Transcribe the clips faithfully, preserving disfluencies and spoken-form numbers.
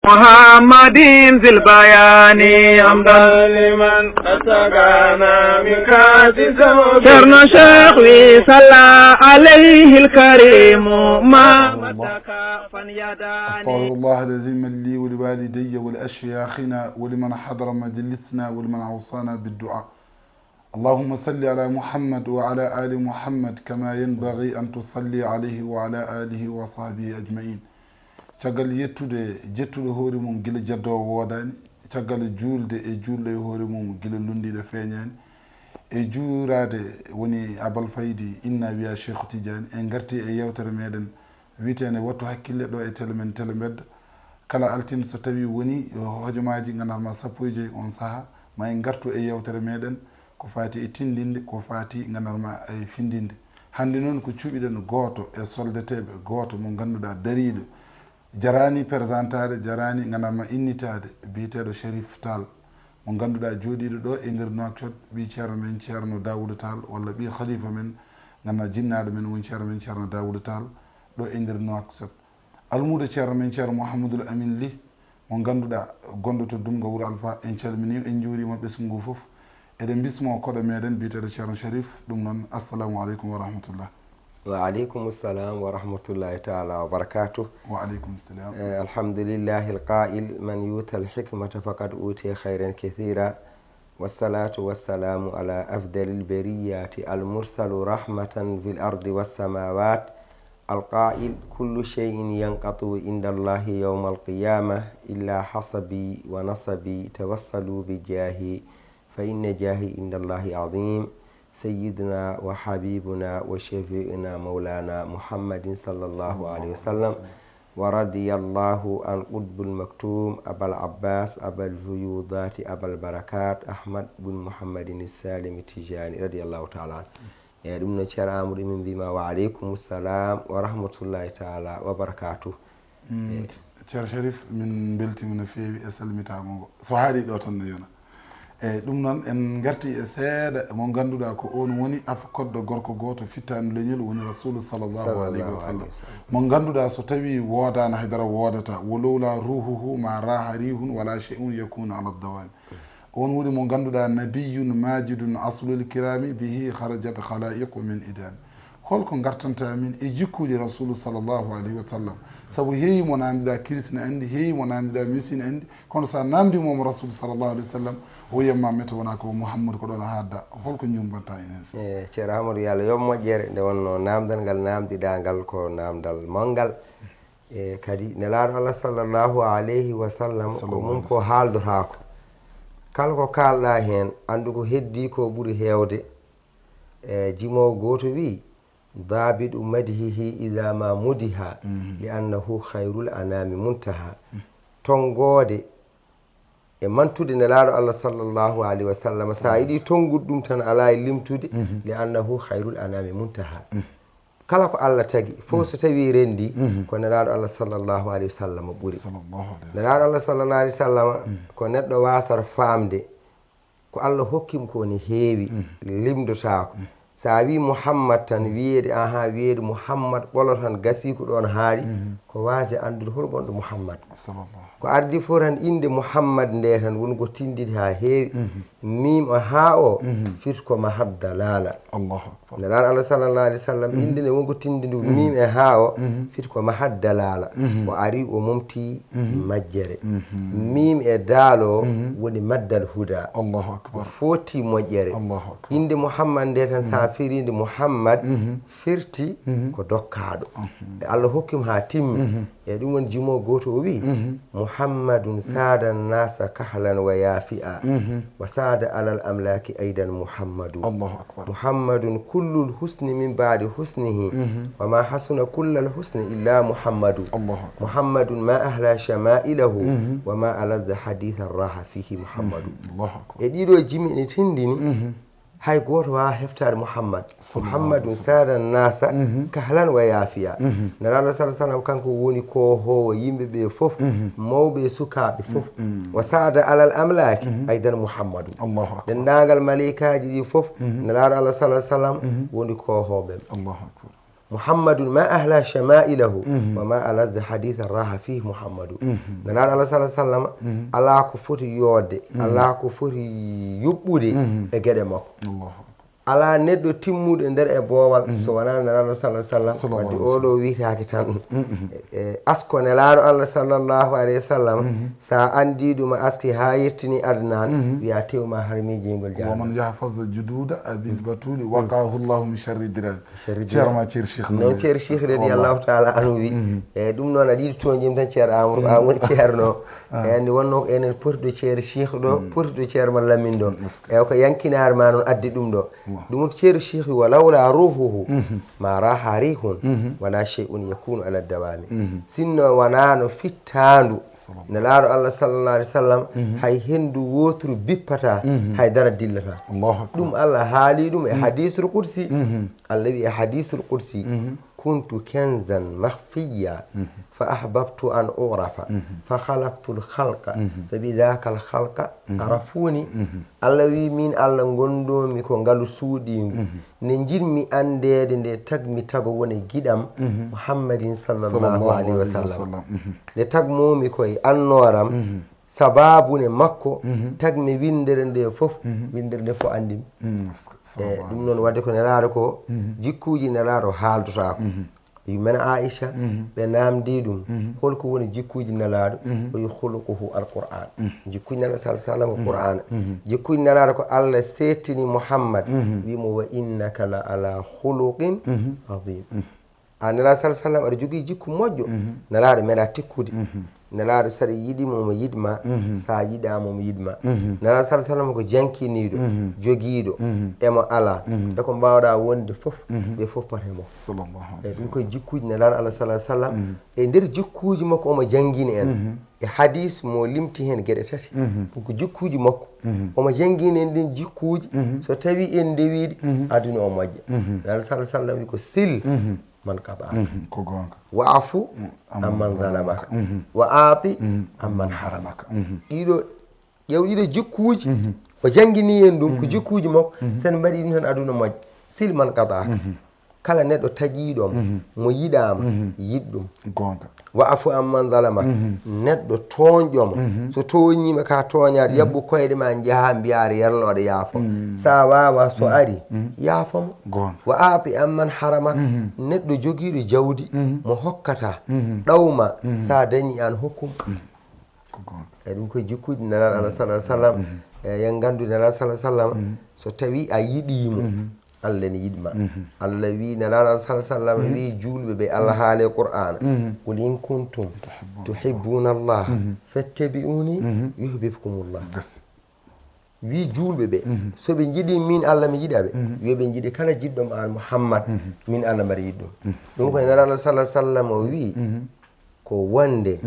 محمد ذي البيان. حمدا لمن أسقانا من كأس ذوق. Ceerno Cheikh wi صلى عليه الكريم ما مسك فنيدان. أستغفر الله العظيم لي ولوالدي ولأشياخنا ولمن حضر مجلسنا ولمن أوصانا بالدعاء. اللهم صل على محمد وعلى آل محمد كما ينبغي أن تصلي عليه وعلى آله وصحبه أجمعين. Caggal yettude jettuɗo hoore mum gila jaddoowo woodaani, caggal juulde e juulɗo e hoore mum gila lunndiiɗo feeñaani, e juuraade woni Abal Faydi inna wiya Cheikh Tidiane, en ngarti e yewtere meɗen wiyeteende Wattu Hakkille ɗo e tele men Tele Mbedda. Kala altine so tawi woni hojomaaji nganndanma sappo e joy on saha, ma en ngartu e yewtere meɗen ko faati e tinndinde, ko faati nganndanma e findinde. Hannde noon ko cuɓiɗen gooto e soldateeɓe, gooto mo ngannduɗaa dariiɗo, jaraani présentaade, jaraani nganndanma innitaade, biyeteeɗo Cherif Tall, mo ngannduɗaa jooɗiiɗo ɗo e nder Nouakchott, ɓii ceerno men Ceerno Daouda Tall, walla ɓii khalifa men, ngannduɗaa jinnaaɗo men woni ceerno men Ceerno Daouda Tall, ɗo e nder Nouakchott. Almuudo ceerno men Ceerno Mouhamadoul Amine Ly, mo ngannduɗaa gonɗo to Dumga Wuro Alfa, en calminii, en njuuriima ɓesngu ngu fof. Eɗen mbismoo koɗo meɗen biyeteeɗo Ceerno Cherif, ɗum noon, assalamu aleykum wa rahmatullah. وعليكم السلام ورحمة الله تعالى وبركاته. وعليكم السلام. Eh, الحمد لله القائل: من يؤت الحكمة فقد أوتي خيرا كثيرا. والصلاة والسلام على أفضل البريات المرسل رحمة في الأرض والسماوات القائل: كل شيء ينقطع عند الله يوم القيامة إلا حسبي ونسبي، توسلوا بجاهي فإن جاهي عند الله عظيم. سيدنا وحبيبنا وشفيعنا مولانا محمد صلى الله عليه وسلم. ورضي الله عن قطب المكتوم أبا العباس أبا الفيوضات أبا البركات أحمد بن محمد السالم التجاني رضي الله تعالى عنه. Eyyi, ɗum noon, Ceerno Amadou, min mbima wa aleykum salam wa rahmatullahi taala wa barakatuh. Mm, Ceerno Cherif, min mbeltima no feewi e salmitago ngo. So haaɗi ɗo tan no yona. Eyyi, ɗum noon, en ngarti e seeɗa mo ngannduɗaa ko oon woni af-, koɗɗo gorko gooto fittaandu leñol, woni Rasulu sallallahu aleyhi wa sallam. Mo ngannduɗaa so tawi woodaano haydara woodata, ولولا روحه ما راح ريح ولا شيء يكون على الدوام. On woni mo ngannduɗaa نبي ماجد أصل الكرام به خرجت خلائق من إدام. Holko ngartanta min e jikkuuji Rasulu sallallahu aleyhi wa sallam? Sabu heewi mo naamndiɗaa Kirist ne anndi, heewi mo naamndiɗaa Messi ne anndi, kono so a naamndiima mo Rasulu sallallahu aleyhi wa sallam, o wiyatma mete wona ko Muhammadu ko ɗon o haalda. Holko njumbanta en heen? E, Ceerno Amadou, yo Allah yoɓ moƴƴere. Nde wonno naamndal ngal naamndiɗaa ngal ko naamndal mawgal. E, kadi Nelaaɗo Allah sallallahu aleyhi wa sallam ko mum ko haaldotaako. Kala ko kaalɗaa heen, anndu ko heddii ko ɓuri heewde. E, jimoowo gooto wii: ضابط مدحه إذا ما مدح، لأنه خير الأنام منتهى. Tonngoode e mantude Nelaaɗo Allah sallallahu aleyhi wa sallam, so a yiɗi tonngude ɗum tan, alaa e limtude, لأنه خير الأنام منتهى. Kala ko Allah tagi fof, so tawi renndi, ko Nelaaɗo Allah sallallahu aleyhi wa sallam ɓuri. Nelaaɗo Allah sallallahu aleyhi wa sallam ko neɗɗo waasata faamde. Ko Allah hokkimo ko ne heewi, limdotaako. So a wii Muhammad tan, wiyeede, aha, wiyeede Muhammad ɓolo tan, gasii ko ɗoon haaɗi, ko waasde anndude hol gonɗo Muhammad. Ko ardii fof tan, innde Muhammad nde tan woni ko tinnditi haa heewi. Miim o haa o, firti ko mahad dalaala. Nelaaɗo Allah sallallahu aleyhi wa sallam, innde nde woni ko tinnditi ndu, miim e haa o, firti ko mahad dalaala. O ari, o momti majjere. Miim e daal o woni maddal huda. Allahu akbar. Footi moƴƴere. Allahu akbar. Innde Muhammad nde tan, so a firiinde Muhammad, firti ko dokkaaɗo. E Allah hokkimo haa timmi. E ɗum woni jimo gooto o wii: محمد ساد الناس كهلا ويافئا، وساد على الأملاك أيضا محمد. Allahu akbar. محمد كل الحسن من بعد حسنه، وما حسن كل الحسن إلا محمد. Allahu akbar. محمد ما أحلى شمائله، وما ألذ حديثا راح فيه محمد. Allahu akbar. E ɗiɗo jimi ene tinndini, hay gooto waawaa heftaade Muhammad. Sallallahu alaihi wasallam. محمد ساد الناس كهلا ويافئا. Nelaaɗo sallallahu alaihi wasallam, kanko woni koohoowo yimɓe ɓe fof, mawɓe e sukaaɓe fof. وساد على الأملاك أيضا محمد. Allahu akbar. Denndaangal maleykaaji ɗi fof, Nelaaɗo Allah sallallahu alaihi wasallam woni koohooɓe. Allahu akbar. Muhammadun ma ahla shama'ilahu wa ma alazza hadithan raha fihi Muhammadu. Nelaaɗo Allah sallallahu alaihi wasallam, alaa ko foti yoodde, alaa ko foti yuɓɓude e geɗe makko. Alaa neɗɗo timmuɗo e nder e boowal so wonaa Nelaaɗo sallallahu alaihi wasallam. Wadde oo ɗoo wiyetaake tan e asko Nelaaɗo Allah sallallahu alaihi wasallam. Sa anndi ɗum a aski haa yettini Adnan, wiya tew ma harmi jeyngol jahannama. ومن يحفظ جدود أبي البتول وقاه الله من شر الدراري. Ceerno ma Ceerno Cheikh noon. Ceerno Cheikh radiyallahu taala anhu wi. Eyi ɗum noon aɗa yiɗi toñjim tan Ceerno Amadou, ko an woni ceerno. Eyi anndi wonno ko enen poti ɗo Ceerno Cheikh ɗo, poti ɗo Ceerno ma Lamine ɗo. Eyi ko yankinaare ma noon addi ɗum ɗo. Ɗum ko Ceerno Cheikh wi, ولولا روحه ما راح ريح ولا شيء يكون على الدوام. Sinno wonano fittaandu Nelaaɗo Allah sallallahu alaihi wasallam, hay henndu wooturu bippata, hay dara dillata. Ɗum Allah haali ɗum e hadiisul qudsi. Allah wi e hadiisul qudsi, كنت كنزا مخفيا فأحببت أن أعرف فخلقت الخلق فبذاك الخلق عرفوني. Allah wi min Allah ngondomi ko ngalu suuɗiingu. Nde njiɗmi anndeede nde tagmi tago woni giɗam Muhammadin sallallahu alaihi wasallam. Nde tagmomi koye annooram, sababu ne makko tagmi winndere nde fof, winndere nde fof anndimi. E ɗum noon wadde ko Nelaaɗo ko jikkuuji Nelaaɗo haaldotako. Yumen Aisha ɓe namdi ɗum, holko woni jikkuuji Nelaaɗo? O wi khuluquhu alquran. Jikkuuji Nelaaɗo sallallahu alaihi wasallam ko Qur'an. Jikkuuji Nelaaɗo ko Allah settini Muhammad, wi mo wa innaka la ala khuluqin azim. A Nelaaɗo sallallahu alaihi wasallam aɗa jogii jikku moƴƴo. Nelaaɗo meɗa tikkude. Nelaaɗo saɗa yiɗi mo omo yiɗma, sa yiɗama omo yiɗma. Nelaaɗo sallallahu alaihi wasallam ko jankiniiɗo, jogiiɗo, emo ala, e ko mbawɗa wonde fof, ɓe fof pata e mo. Eyi ɗum koye jikkuuji Nelaaɗo Allah sallallahu alaihi wasallam. E nder jikkuuji makko omo jangini en e hadis mo limti heen geɗe tati. Ɗum ko jikkuuji makko. Omo jangini en ɗin jikkuuji, so tawi en ndewiɗi, aduna o moƴƴa. Nelaaɗo sallallahu alaihi wasallam wi ko sil man qata'aka. Ko goonga. Wa'fu amman zalamaka. Wa a'ti amman haramaka. Ɗiɗo, ƴeew ɗiɗo jikkuuji, o jangini en ɗum, ko jikkuuji makko. Sen mbaɗi ɗum tan aduna moƴƴa. Sil man qata'aka. Kala neɗɗo taƴiiɗo mo, mo yiɗaama, yiɗ ɗum. Goonga. Wa'fu amman zalamaka. Neɗɗo tooñɗo ma, so tooñiima ka tooñaade, yaɓɓu koyɗe ma njaha mbiya aɗa yerlo aɗa yaafo. Sa waawa so ari, yaafo mo. Goonga. Wa a'ti amman haramaka. Neɗɗo jogiiɗo jawdi, mo hokkata, ɗawma, sa dañi an hokkum. Ko goonga. Eyi ɗum koye jikkuuji Nelaaɗo Allah sallallahu alaihi wasallam. Eyi en nganndu Nelaaɗo sallallahu alaihi wasallam, so tawi a yiɗiimo, Allah ne yiɗma. Allah wi Nelaaɗo Allah sallallahu alaihi wasallam wi juulɓe ɓe, Allah haali e Qur'aana, qul in kuntum tuhibbuna Allah fattabi'uni yuhbibkumullah. Gasi. Wi juulɓe ɓe, so ɓe njiɗi min Allah mi yiɗa ɓe, yo ɓe njiɗi kala jiɗɗo ma an Muhammad, min Allah mbaɗa yiɗ ɗum. Ɗum koye Nelaaɗo sallallahu alaihi wasallam o wi, ko wonde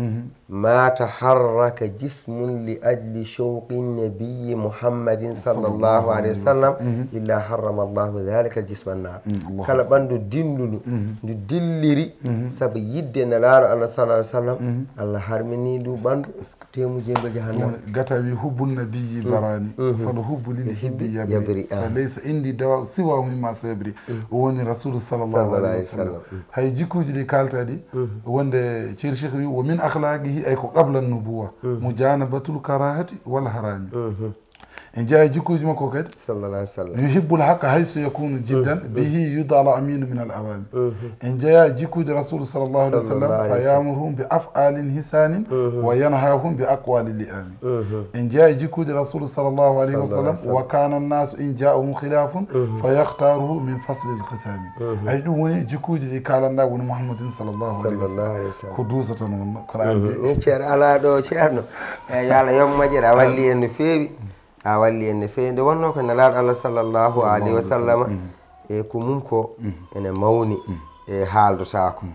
ma taharraka jismun li ajli shawqi nabiyyi Muhammadin sallallahu alaihi wasallam illa harrama Allahu dhalika al-jisma an-nar. Kala ɓanndu dinnduɗo ndu dilliri sabu yiɗde Nelaaɗo Allah sallallahu alaihi wasallam, Allah harmini ndu ɓanndu teemu jeyngol jahannama. Gata wi hubbu nabiyyi barani, fal hubbu lil hibbi yabri, fa laysa indi dawa siwa mimma sayabri. O woni Rasulu sallallahu alaihi wasallam. Hay jikkuuji ɗi kaalta ɗi, wonde Ceerno Cheikh wi, wa min akhlaqihi, ay ko qabla nubuwa, mujanabatul karahati wal harami. En jeyaa e jikkuuji makko kadi. Sallallahu alaihi wasallam. Yuhibbul haqqa haysu yakunu jiddan, bihi yuda al aminu min al awami. En jeyaa e jikkuuji Rasulu sallallahu alaihi wasallam, fa yamuruhum bi af'alin hisanin, wa yanhahum bi aqwali li'ami. En jeyaa e jikkuuji Rasulu sallallahu alaihi wasallam, wa kana annasu in ja'ahum khilafun, fa yakhtaruhu min fasli al khisami. Ay ɗum woni jikkuuji ɗi kaalanɗa woni Muhammadin sallallahu alaihi wasallam. Ko duusata noon, kono an jeyi. Ceer ala ɗo, Ceerno. Eyi, yo Allah yoɓ moƴƴere, a walli en no feewi. A walli en no feewi. Nde wonno ko Nelaaɗo Allah sallallahu alaihi wasallam, e ko mum ko ene mawni e haaldotaako.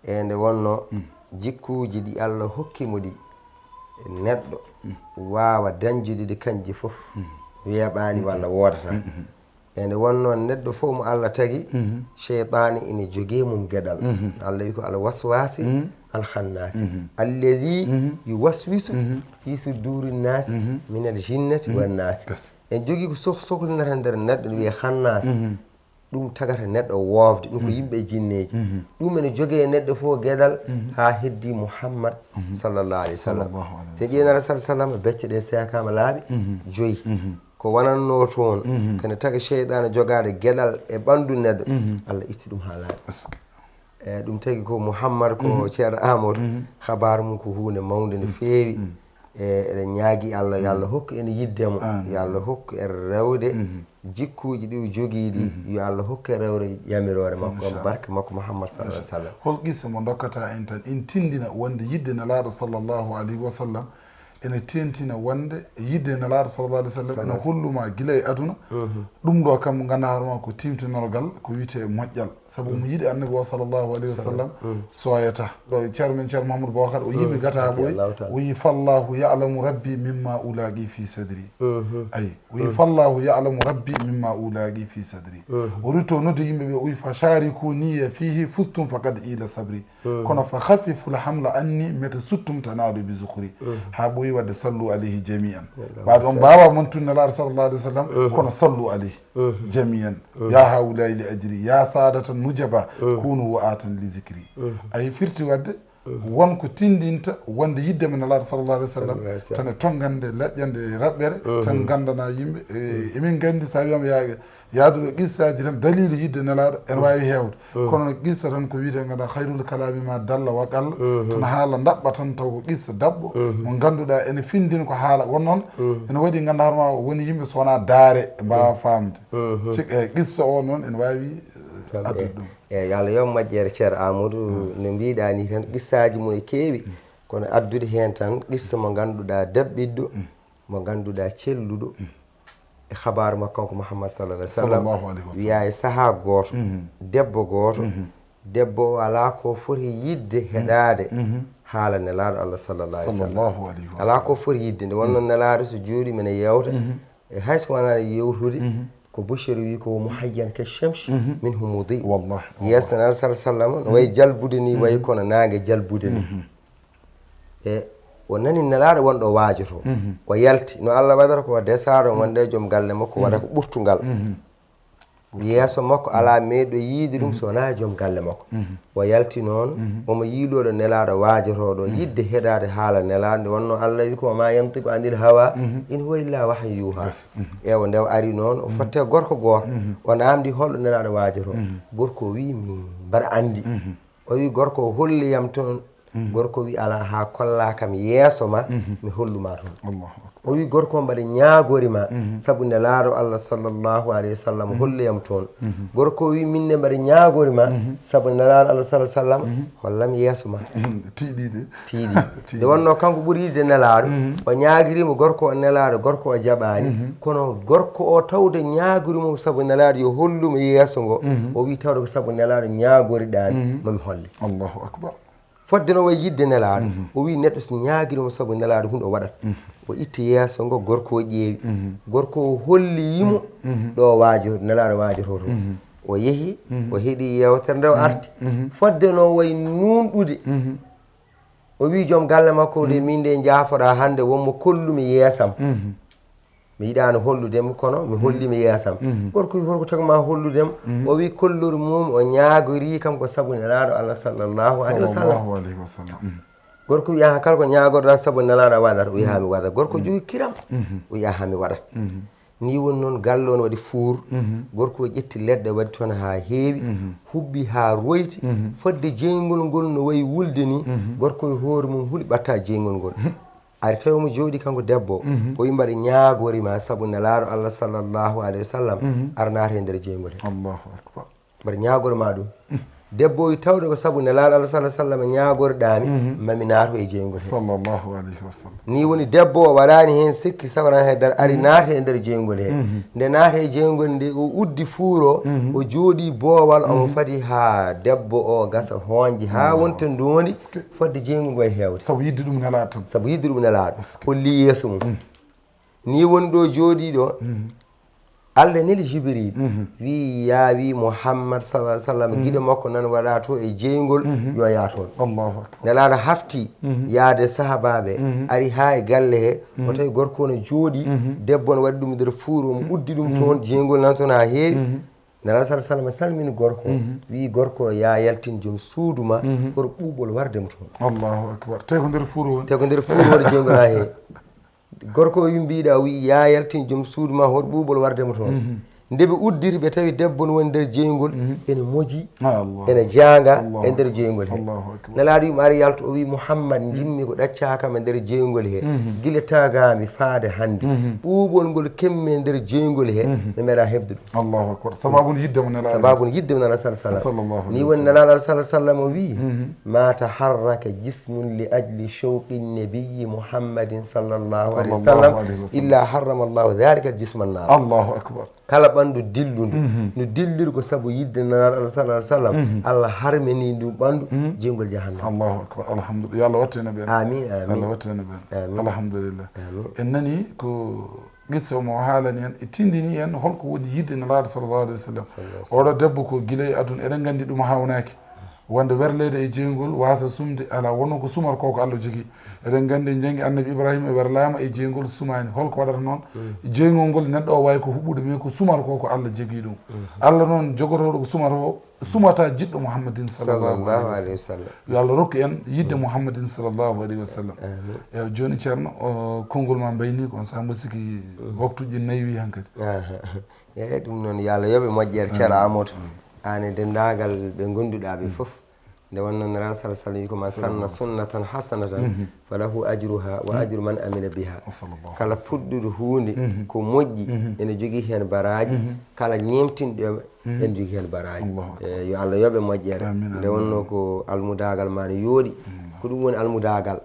E nde wonno jikkuuji ɗi Allah hokki mo ɗi, neɗɗo waawa dañjude ɗi kanji fof, weeɓaani walla woodata. E nde wonno neɗɗo fof mo Allah tagi, seytaane ene jogii mum geɗal. Allah wi ko al waswasi al khannasi, alladhi yuwaswisu fi suduri nnasi min al jinnati wan nasi. En jogii ko soh-, sohlinata nder neɗɗo, ene wiyee khannas. Ɗum tagata neɗɗo woofde, ɗum ko yimɓe e jinneeji. Ɗum ene jogee e neɗɗo fof geɗal haa heddii Muhammad sallallahu alayhi wa sallam. Sallallahu alayhi wa sallam. So ƴeewnata sal sallam, becce ɗe seekaama laabi joyi. Ko wonannoo toon, kene taga seyɗaane jogaade geɗal e ɓanndu neɗɗo, Allah itti ɗum haa laaɓi. Est-ce que Eyi, ɗum tagi ko Muhammad, ko Ceerno Amadou, habaar mum ko huunde mawnde no feewi. E, eɗen ñaagi Allah, yo Allah hokku en yiɗde mo, yo Allah hokku en rewde jikkuuji ɗi o jogii ɗi, yo Allah hokku en rewde yamiroore makko, barke makko Muhammad sallallahu alaihi wasallam. Hol qissa mo ndokkata en tan, en tindina wonde yiɗde Nelaaɗo sallallahu alaihi wasallam, ene tentina wonde yiɗde Nelaaɗo sallallahu alaihi wasallam ene holluma gila e aduna. Ɗum ɗo kam, ganduɗaa hoore ma ko timtinorgal, ko wiyetee moƴƴal. Sabu mo yiɗi Annabi o sallallahu alaihi wasallam, sooyata. Ɗo Ceerno men Ceerno Mahamadou Bocar, o yimi gata ɓooy, o yi: "Fallahu ya'lamu rabbi mimma ulaqi fi sadri." Ayi, o yi: "Fallahu ya'lamu rabbi mimma ulaqi fi sadri." O rutto noddi yimɓe ɓe, o yi: "Fa sharikuni fihi fustum faqad ila sabri." Kono: "Fa khaffiful hamla anni meta suttum tanalu bi zukhri." Ha ɓooyi wadde: "Sallu alayhi jami'an." Baɗo on bawa mon tun Nelaaɗo sallallahu alaihi wasallam, kono: "Sallu alayhi jami'an. Ya haula'i li ajri, ya sadatan nujaba, kunu wa'atan li zikri." Ay firti wadde won ko tindinta wonde yiɗde mo Nelaaɗo sallallahu alaihi wasallam, sallallahu alaihi wasallam, tan e tongande, laƴƴande e raɓɓere, tan gandana yimɓe. E, emin gandi sa wiyama ya Yaaduɗo qissaaji tan, daliilu yiɗde Nelaaɗo ene waawi heewde. Kono no qissa tan ko wiyetee, ngannduɗaa, khayrul kalaami ma dalla wa qalla. Tan haala ndaɓɓa tan taw ko qissa daɓɓo, mo ngannduɗaa ene findina ko haala. Won noon, ene waɗi, ngannduɗaa, hoore ma woni yimɓe so wonaa daare mbaawa faamde. Sik-, e qissa o noon ene waawi, eh, addude ɗum. Eyi, yo Allah yoɓ moƴƴere, Ceerno Amadou. No mbiɗa ni tan, qissaaji mum e keewi, kono addude heen tan qissa mo ngannduɗaa daɓɓiɗɗo, mo ngannduɗaa celluɗo, e habaaru makko kanko Muhammad sallallahu alaihi wasallam, sallallahu alaihi wasallam, wiyaa e sahaa gooto, debbo gooto, debbo o alaa ko foti yiɗde heɗaade haala Nelaaɗo Allah sallallahu alaihi wasallam. Sallallahu alaihi wasallam. Alaa ko foti yiɗde. Nde wonnoo Nelaaɗo so jooɗii mene yewta, e hay so wonaa yewtude, ko Bushayri wi ko: "Muhayyan ka shamsi minhu mudi." Wallahi, wallahi. Yeeso Nelaaɗo sallallahu alaihi wasallam no wayi jalbude ni, wayi kono naange jalbude ni. E o nani Nelaaɗo wonɗo waajoto. O yalti. No Allah waɗata ko o desaaro, wonde joom galle makko waɗa ko ɓurtungal. Yeeso makko alaa meeɗo yiide ɗum so wonaa joom galle makko. O yalti noon, omo yiiloo ɗo Nelaaɗo waajotooɗo, yiɗde heɗaade haala Nelaaɗo. Nde wonnoo Allah wi ko: "Wa ma yantiqu anil hawa, in huwa illa wahyun yuha." Ewa, nde o ari noon, o fotte gorko gooto. O naamndi holɗo Nelaaɗo waajotoo. Gorko o wi: "Mi mbaɗa anndi." O wi gorko o: "Holliyam toon." Gorko wi: "Alaa, haa kollaa kam yeeso ma, mi hollu ma toon." Allahu akbar. O wi gorko: "Mbaɗa ñaagori ma, sabu Nelaaɗo Allah sallallahu alaihi wasallam, holliyam toon." Gorko wi: "Min ne mbaɗa ñaagori ma, sabu Nelaaɗo Allah sallallahu alaihi wasallam, hollam yeeso ma." Tiiɗi de. Tiiɗi. Tiiɗi. Nde wonnoo kanko ɓuri yiɗde Nelaaɗo, o ñaagiriima gorko o Nelaaɗo, gorko o jaɓaani. Kono gorko o tawde ñaagoriima sabu Nelaaɗo yo hollu mo yeeso ngo, o wi tawde ko sabu Nelaaɗo ñaagoriɗaami, mami holle. Allahu akbar. Fodde no wayi yiɗde Nelaaɗo, o wi neɗɗo so ñaagiriima sabu Nelaaɗo, huunde o waɗat. O itti yeeso ngo, gorko o ƴeewi. Gorko o holli yimo ɗo waajo, Nelaaɗo waajotoo to. O yehi, o heɗi yeewtere nde, o arti. Fodde no wayi nuunɗude, o wi joom galle makko de: "Min de, njaafoɗaa hannde, won mo kollumi yeesam. Mi yiɗaano hollude mo, kono mi holli mi yeesam." Gorko wi: "Holko tagi ma hollude mo?" O wi kollori mum o ñaagori kam ko sabu Nelaaɗo Allah sallallahu alaihi wasallam. Sallallahu alaihi wasallam. Gorko wi: "Aha, kala ko ñaagorɗaa sabu Nelaaɗo a waɗat." O wi: "Haa mi waɗat." Gorko jogi kiram. O wi: "Aha, mi waɗat." Ni woni noon, galle on waɗi fuur. Gorko o ƴetti leɗɗe, waɗi toon haa heewi, hubbi haa royti. Fodde jeyngol ngol no wayi wulde ni, gorko e hoore mum huli ɓatta jeyngol ngol. Ari tawi omo jooɗi kanko debbo, o wi: "Mbaɗa ñaagori ma sabu Nelaaɗo Allah sallallahu alaihi wasallam, ara naata e nder jeyngol he." Allahu akbar. "Mbaɗa ñaagori ma ɗum." Debbo o wi: "Tawde ko sabu Nelaaɗo Allah sallallahu alaihi wasallam ñaagoriɗaami, mami naato e jeyngol he." Sallallahu alaihi wasallam. Ni woni debbo o waɗaani heen sikki, sago tan haydara, ari naata e nder jeyngol he. Nde naata e jeyngol nde, o uddi fuur o, o jooɗi boowal, omo fadi haa debbo o gasa hoonji haa wonta ndoondi, fodde jeyngol ngol heewde. Sabu yiɗde ɗum Nelaaɗo tan. Sabu yiɗde ɗum Nelaaɗo. Holli yeeso mum. Ni woni ɗo jooɗii ɗo, Allah neli Jibril, wi: "Yaa wi Muhammad sallallahu alaihi wasallam, giɗo makko nan waɗa to e jeyngol, yo yaa toon." Allahu akbar. Nelaaɗo hafti yaade sahabaaɓe, ari haa e galle he, o tawi gorko no jooɗii, debbo no waɗi ɗum nder fuur, omo uddi ɗum toon, jeyngol nan toon haa heewi. Nelaaɗo sala sallam salmini gorko o, wiyi gorko o, "Yaa yaltin joom suudu ma, hol ɓuuɓol warde mo toon?" Allahu akbar. Te ko nder fuuro woni. Te ko nder fuuro woni jeyngol haa hee. Gorko o wi mbiɗa, o wi, "Yaa yaltin joom suudu ma, hol ɓuuɓol warde mo toon?" Nde ɓe uddiri, ɓe tawi debbo no woni nder jeyngol, ene moji, ene jaanga e nder jeyngol he. Nelaaɗo wi mo, "Ar yaltu." O wi, "Muhammad, njimmi ko ɗaccaaka ma nder jeyngol he. Gila tagaami faade hannde, ɓuuɓol ngol kemmi e nder jeyngol he, mi meeɗa heɓde ɗum." Allahu akbar. Sababu no yidde mo Nelaaɗo. Sababu no yidde mo Nelaaɗo sala sallam. Ni woni Nelaaɗo sala sallam o wi, "Ma taharraka jismun li ajli shawqi nabiyyi Muhammadin sallallahu alaihi wasallam illa harrama Allahu dhalika al-jisma an-nar." Allahu akbar. Kala ɓanndu dillundu no dilliri ko sabu yidde Nelaaɗo Allah sala sallam, Allah harmini ndu ɓanndu jeyngol jahannama. Allahu akbar. Alhamdulillah. Yo Allah wattu en e ɓeen. Amin, amin. Allah wattu en e ɓeen. Amin. Alhamdulillah. Amin. En nani ko qissa mo haalani en, e tindini en holko woni yidde Nelaaɗo sallallahu alaihi wasallam. Oɗo debbo ko gila e aduna, eɗen nganndi ɗum hawnaaki. Wonde werleede e jeyngol, waasa sumde, alaa, wonno ko sumata ko ko Allah jogii. Eɗen nganndi en njanngi Annabi Ibrahima werlaama e jeyngol, sumaani. Holko waɗata noon? Jeyngol ngol neɗɗo o waawi ko huɓɓude, mais ko sumata ko ko Allah jogii ɗum. Allah noon jogotooɗo ko sumata o, sumata jiɗɗo Muhammadin sallallahu alaihi wasallam. Yo Allah rokku en yidde Muhammadin sallallahu alaihi wasallam. Ewa, jooni Ceerno, o, konngol ma mbayni ko on saha mbo sikki waktuuji nayi wi hankadi. Eyi, ɗum noon, yo Allah yoɓe moƴƴere Ceerno Amadou. Aan e denndaangal ɓe ngonnduɗaa ɓe fof. Nde wonnoo Nelaaɗo sala sallam wi ko, "Man sanna sunnatan hasanatan falahu ajruha wa ajru man amila biha." Kala puɗɗuɗo huunde ko moƴƴi ene jogii heen baraaji, kala ñeemtinɗo ene jogii heen baraaji. Eyi, yo Allah yoɓe moƴƴere. Nde wonnoo ko almudaagal ma ne yooɗi. Ko ɗum woni almudaagal.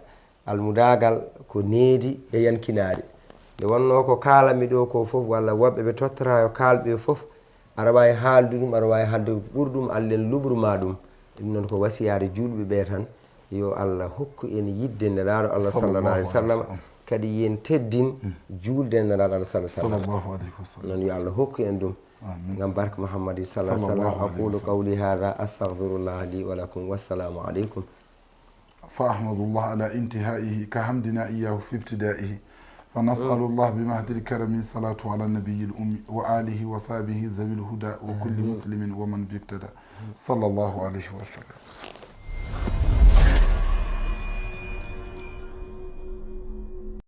Almudaagal ko needi e yankinaari. Nde wonnoo ko kaalanmi ɗoo ko fof, walla woɓɓe ɓe tottoraa yo kaalɓe fof, aɗa waawi haalde ɗum, aɗa waawi haalde ɓuri ɗum, Allah en luɓru ma ɗum. Ɗum noon ko wasiyaade juulɓe ɓee tan, yo Allah hokku en yidde Nelaaɗo Allah sallallahu alaihi wasallam, kadi yo en teddin juulde Nelaaɗo Allah sallallahu alaihi wasallam. Noon yo Allah hokku en ɗum. Ngam barke Muhammad sallallahu alaihi wasallam. Aqulu qawli hadha, astaghfirullah li wa lakum. Wassalamu alaikum. فأحمد الله على انتهائه كحمدنا إياه في ابتدائه. فنسأل الله بمحض الكرم الصلاة على النبي الأمي وآله وصحبه ذوي الهدى وكل مسلم ومن به اقتدى. صلى الله عليه وسلم.